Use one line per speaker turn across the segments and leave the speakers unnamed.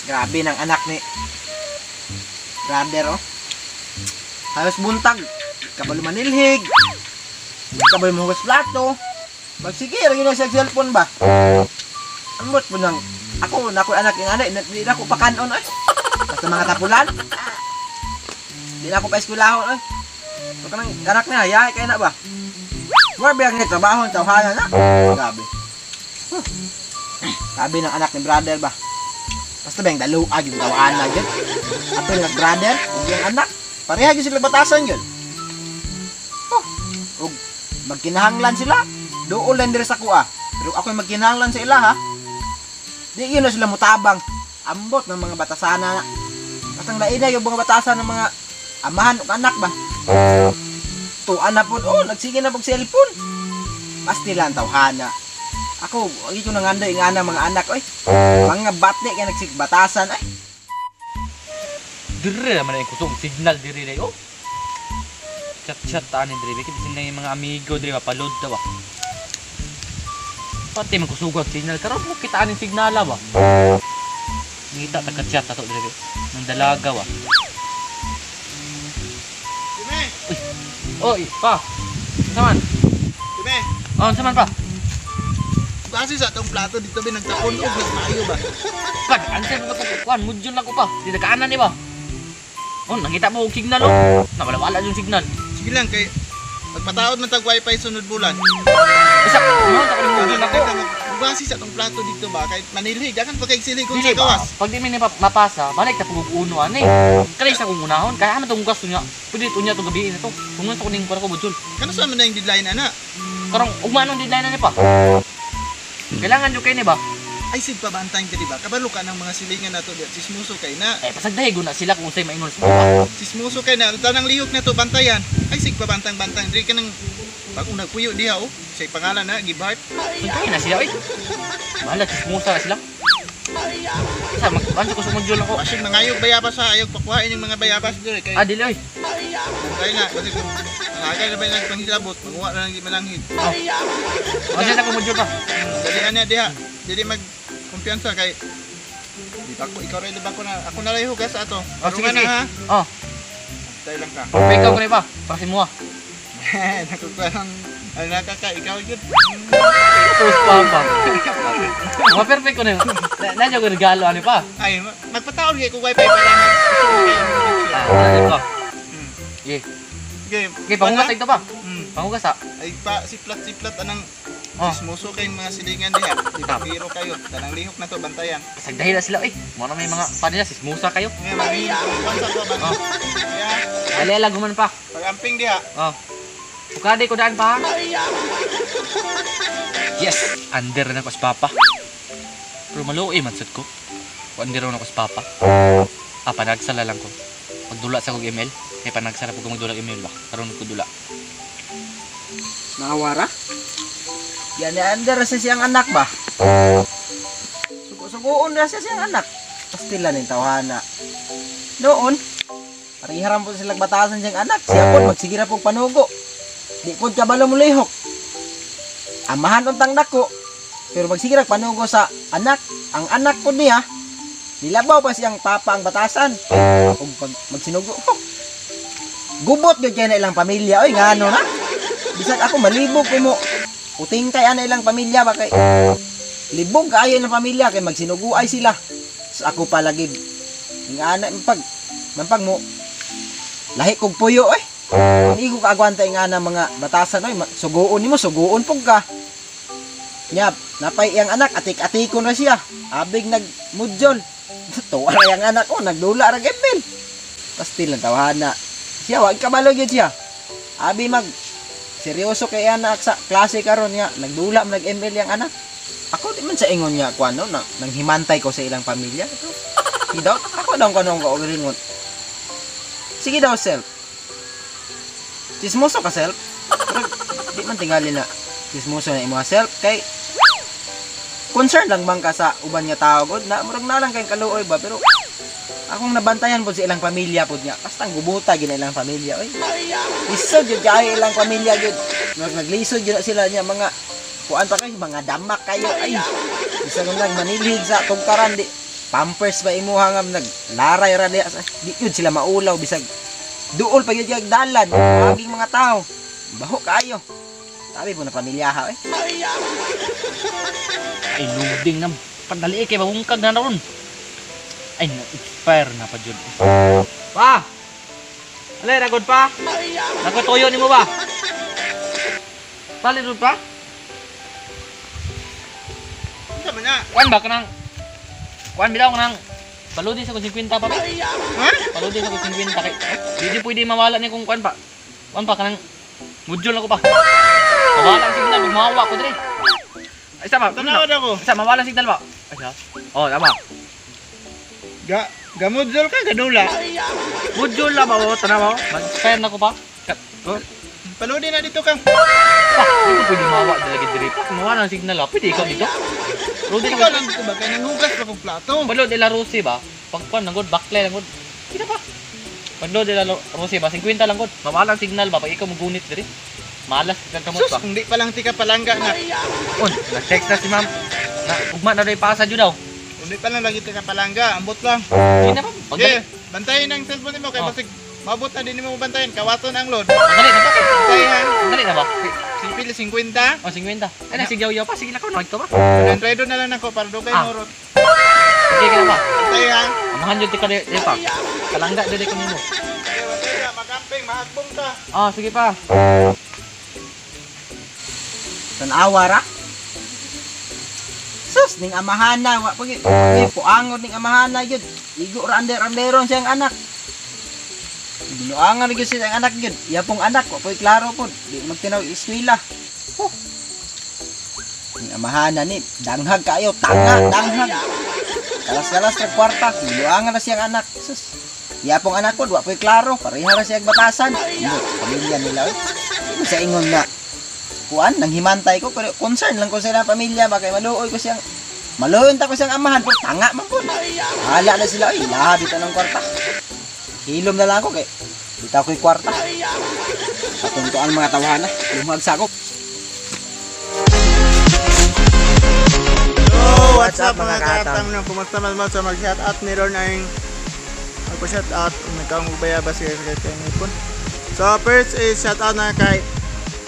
Grabe ng anak ni brother, oh. Halos buntag. Kabalo manilhig. Kabalo mahugas plato. Magsige, lagi na siya cellphone ba? Ambot po nang ako, na ako anak yung anak, di na ako pakanon, ay. Basta mga tapulan. Di na ako pa eskwelahon, ay. So kanang anak niya, yahay kayo na ba? More biyang ni trabaho, tawhana na. Grabe. Huh. Sabi ng anak ni brother ba? Basta ba yung daluag yung tawhana yun? Apil ng brother, ug yung anak. Pareha yun sila batasan yun. Oh. Ug magkinahanglan sila. Duol lang diri sa kuha. Pero ako'y magkinahanglan sa ila ha. Di yun na sila mutabang. Ambot ng mga batasana na. Bastang lain na yung mga batasan ng mga amahan ug anak ba. Tuan na po, oh, nagsige na pog cellphone. Pasti lang tawhana. Ako, agi ko nanganda yung ana mga anak, oy. Mga batni kay nagsigbatasan, ay.
Dire naman ay kusog signal dire day oh. Chat chat ta ani dire kay bisin na yung mga amigo dire mapaload ta ba. Pati man kusog ang signal karon mo kita aning signala ba. Ngita ta ka chat ato dire nang dalaga ba.
Dime!
Oy, pa. Unsa man?
Dime!
Oh, unsa man pa?
Base sa atong plato dito ba nagtapon og nagmaayo ba?
Pag answer mo ko kuan mudyon lang ko pa. Di nagkaanan ni ba? Oh, nakita mo og signal oh. Nawala-wala yung signal.
Sige lang kay magpataod man tag wifi sunod bulan.
Isa, mo ta ko mudyon ako.
Base sa atong plato dito ba kay manilhig dakan pa kay silig kung
Dili
sa
ba?
gawas.
Pag di mi ni mapasa, balik ta pug uno ani. Kanay sa kong unahon, kaya man tong gasto niya. Pwede to niya tong gabi na to. Kung sa kuning ko budol.
Kano sa man na yung deadline ana?
Karong ugma nung deadline na ni pa. Kailangan jud kay ni ba?
Ay sig pa bantang diri ba? Kabalo ka ng mga silingan nato diya. Sismuso kay na.
Eh pasagdahi na sila kung unsay maingon sa mga.
Sismuso kay na tanang lihok na to bantayan. Ay sig pa bantang-bantang diri ka nang bagong nagpuyo diha oh. Say pangalan na Gibart.
Pasagdahi na sila oy. Bahala chismosa na sila. Sa magbanso ko sa module ako.
Basig mangayog bayabas ha, ayog pakuhain yung mga bayabas diri kay
Ah, dili oy.
kay na kasi kung nangagay na ba yung panghilabot, manguha na lang mananghid.
Oh. Ano sa ko module pa?
Dalian niya diha. Dili mag kumpiyansa kay di ba ko ikaw rin ba ko na ako na lang hugas ato.
Oh, sige,
Tarungan na,
sige.
ha.
Oh,
Tayo lang ka.
perfect ko ni pa. Para si Mua.
Nakukuha ay nakaka ikaw jud.
Tapos pa pa. Ma perfect ko ni. Na na ko regalo ani pa.
Ay magpataon kay ko wifi pa lang.
Ah, ano ko. Yeah.
Sige.
Okay, panghugas ito pa. Panghugas ha.
Ay pa siplat-siplat anang
Oh.
sismuso kay mga silingan diha. Di ba biro kayo. Tanang lihok na to bantayan.
Pasagdahi na sila eh. Mo na may mga paano nila sismusa kayo.
Nga mami, kwansa ko ba?
Oh.
Yeah.
Dali lang guman pa.
Pag-amping diha.
Oh. Bukade ko daan pa. Yes, under na ko sa papa. Pero maluoy man sad ko. Kung under na ko sa papa. Ah, panagsala lang ko. Pagdula sa kog email, kay panagsala pug magdula email ba. Karon ko dula.
Nakawara? Yan ni under sa siyang anak ba? Sugo-sugoon na siya siyang anak. Pastila ning tawhana. Noon, pariharam po sila batasan siyang anak. Siya po, magsige na pong panugo. Di po kabalo mo lihok. Amahan untang dako. Pero magsige na panugo sa anak. Ang anak po niya, nilabaw pa siyang papa ang batasan. Ug pag magsinugo. Oh, gubot yun kaya na ilang pamilya. Oy, ngano na? Bisag ako malibog ko mo. Uting kay ana ilang pamilya ba kay libog kaayo ilang pamilya kay magsinuguay sila. So ako palagi nga ana pag mampag mo lahi kog puyo oy. Hindi ko kaagwanta nga ana mga batasan oy, suguon nimo suguon pug ka. Nya napay iyang anak atik-atikon ra siya. Abig nagmudjol. Tuwa ra iyang anak oh, nagdula ra gibel. Pastil ang tawhana. Siya wa kabalo gyud siya. Abi mag seryoso kay anak sa klase karon nga nagdula man nag-ML yang anak. Ako di man sa ingon nga kuan no, na, nang himantay ko sa ilang pamilya. Sige daw, ako daw kanong kaugalingon. Sige daw self. Chismoso ka self. Pero di man tingali na chismoso na imo self kay concern lang man ka sa uban nga tao god na murag na lang kay kaluoy ba pero akong nabantayan pod sa ilang pamilya pod nga basta gubuta gid na ilang pamilya oy. Lisod jud kaayo ilang pamilya jud. Murag naglisod jud na sila niya mga kuan pa kayo mga damak kayo ay. Bisan lang manilhig sa tugkaran di Pampers ba imuha nga naglaray ra diha sa di yun sila maulaw bisag duol pa gyud kag dalan aging mga tao. Baho kaayo. Sabi po na pamilyaha eh.
Ay, loading na. Padali kay babungkag na ron. Ay, na-expire na pa jud. Pa! Alay, ragod pa? Ragod toyo nimo ba? Palit pa?
Unsa man na?
Kuan ba kanang? Kuan bitaw kanang paludi sa kung 50 pa ba?
Ha?
Paludi sa kung 50 kay. Di pwede mawala ni kung kuan pa. Kuan pa kanang mudjol ako pa. Mawala ang signal, mawa ko dire. Ay, sama.
Tanaw na ko.
Sa mawala ang signal ba? Ay, sa. Oh, tama.
Gamudzol ka gadula.
Mudjol la ba oh, tanaw oh. Mag-expire na ko pa. Oh,
Paludi na dito kang.
pa, di ko pwede mawa dili diri pa. Mawala ang signal ah. Pwede ikaw dito. Paludi
Ikaw lang dito ba kay nanghugas pa kong plato.
Paludi la Rosy ba? Pag kuan nangod bakle nangod. Kita pa. Pagload nila Rosy ba 50 lang gud. Mawala ang signal ba pag ikaw mugunit diri. Malas kang kamot
Sus,
ba.
kung di pa lang tika palangga na.
On, nag-text na si ma'am. Na ugma na rin pasa jud daw.
Kung di pa lang lagi tika palangga, ambot lang.
Hindi na ba? Pagdali.
Okay, bantayin ang cellphone nimo kay
Oh.
basig mabot na din nimo bantayan, kawaton ang load.
Pagdali na ba?
Bantayan.
Pagdali na ba?
Sipil 50.
Oh, 50. Ay, nagsigyaw-yaw pa. Sige na ko, nagto ba?
Nandredo na lang ako para dugay
Ah.
mo rot.
Sige ka na ba?
Bantayan.
Amahan jud ka di pa. Kalangga jud ko nimo.
Okay, bantayan, magamping, mahagbong ka.
Ah, sige pa.
Tanawa ra. Sus ning amahana wa pag puangod ning amahana gyud. Igo ra ander-anderon siyang anak. Binuangan gyud siyang anak gyud. Iya pong anak wa po'y klaro pod. Di magtinaw eskwela. Huh. Ning amahana ni danghag kaayo, tanga, danghag. Kalas-kalas ra kwarta, binuangan ra siyang anak. Sus. Iya pong anak pod wa po'y klaro, pareha ra siyang batasan. Ambot, pamilya nila oy. Di sa ingon nga kuan nang himantay ko pero concern lang ko sa ilang pamilya ba kay maluoy ko siyang maluoy ta ko siyang amahan pero tanga man pud. Hala na sila oy, labi ta ng kwarta. Hilom na lang ako kay bitaw ko'y kwarta. Patuntuan mga tawhana, lumuhag sa ako.
Oh, what's up mga katang nang kumusta man mo sa mag-shout out ni Ron ang magpa-shout out nagkaong bayabas siya sa kay Nipon. So first is shout out na kay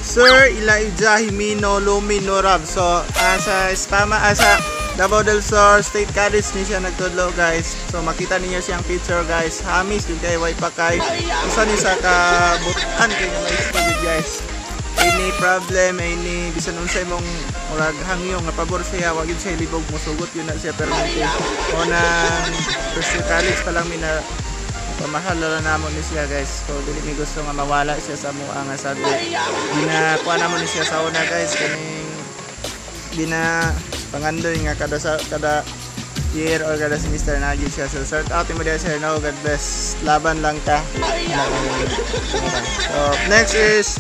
Sir Elijah Jimeno Lumino Rab. So sa Spama sa Davao del Sur State College ni siya nagtudlo guys. So makita ninyo siyang picture guys. Hamis jud kay way pa kay. Usa ni sa kabutan kay nga maestro jud guys. Any problem, any bisan unsay mong murag hangyo nga pabor siya, wag yun siya libog musugot yun na siya permanente. O nang first year college pa lang mi na pamahal na namo ni siya guys. So dili mi gusto nga mawala siya sa mua nga subject. Ginakuha namo ni siya sa una guys kaning gina pangandoy nga kada sa kada year or kada semester na gyud siya. So shout out mo diya sir, no, God bless. Laban lang ka. So next is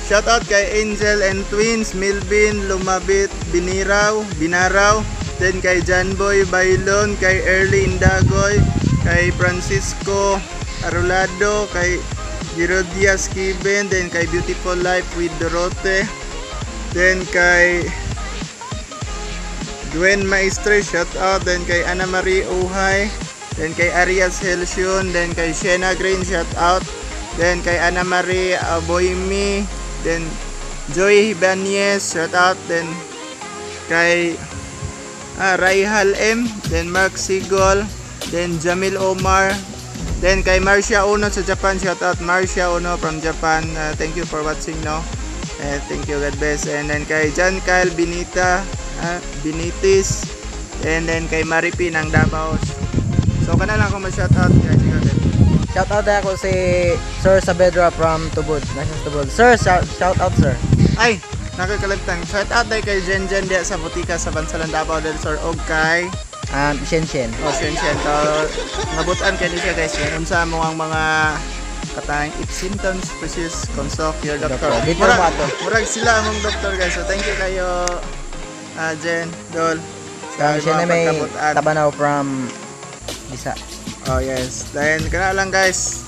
shout out kay Angel and Twins, Milvin, Lumabit, Biniraw, Binaraw, then kay Janboy Bailon, kay Early Indagoy, kay Francisco Arulado, kay Gerodias Kiben, then kay Beautiful Life with Dorote, then kay Gwen Maestre, shout out, then kay Ana Marie Uhay, then kay Arias Helsion, then kay Shena Green, shout out, then kay Ana Marie Aboymi, then Joy Ibanez, shout out, then kay Raihal M, then Mark Sigol, then Jamil Omar, then kay Marcia Uno sa Japan, shout out Marcia Uno from Japan. Thank you for watching, no. Thank you, God bless. And then kay John Kyle Benita, Benitis, and then kay Maripi ng Davao. So kana lang ako ma-shout out guys. Ikaw din.
Shout out ako si Sir Sabedra from Tubod. Nasa Tubod. Sir, shout out sir.
Ay, nakakalimtan. Shout out dahil kay Jen Jen diya sa butika sa Bansalan Davao del Sur og kay
Shen Shen.
Oh, Shen Shen. So, nabutan kay niya guys kung unsa mo ang mga katang if symptoms persist, consult your doctor.
Doctor. Dito
Murag,
ba to?
murag sila among doktor guys. So thank you kayo Jen, Dol. Sa
Siya na
mga
may
pagkabutan.
Tabanaw from Bisa.
Oh yes. Then kana lang guys.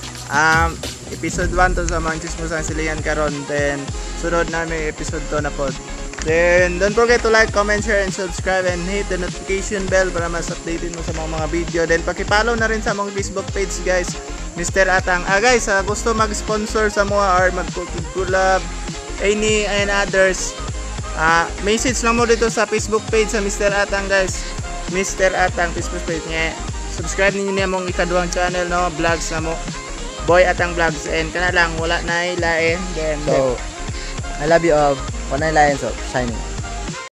Episode 1 to sa mga chismosang silingan karon. Then sunod na may episode 2 na pod. Then, don't forget to like, comment, share, and subscribe and hit the notification bell para mas updated mo sa mga video. Then, paki-follow na rin sa among Facebook page, guys. Mr. Atang. Ah, guys, gusto mag-sponsor sa mga or mag-collab, any and others, ah, message lang mo dito sa Facebook page sa Mr. Atang, guys. Mr. Atang Facebook page niya. Subscribe ninyo niya mong ikaduhang channel, no? Vlogs na mo. Boy Atang Vlogs. And kana lang, wala na lain. Then,
So, I love you all. Panay lain, so, shining.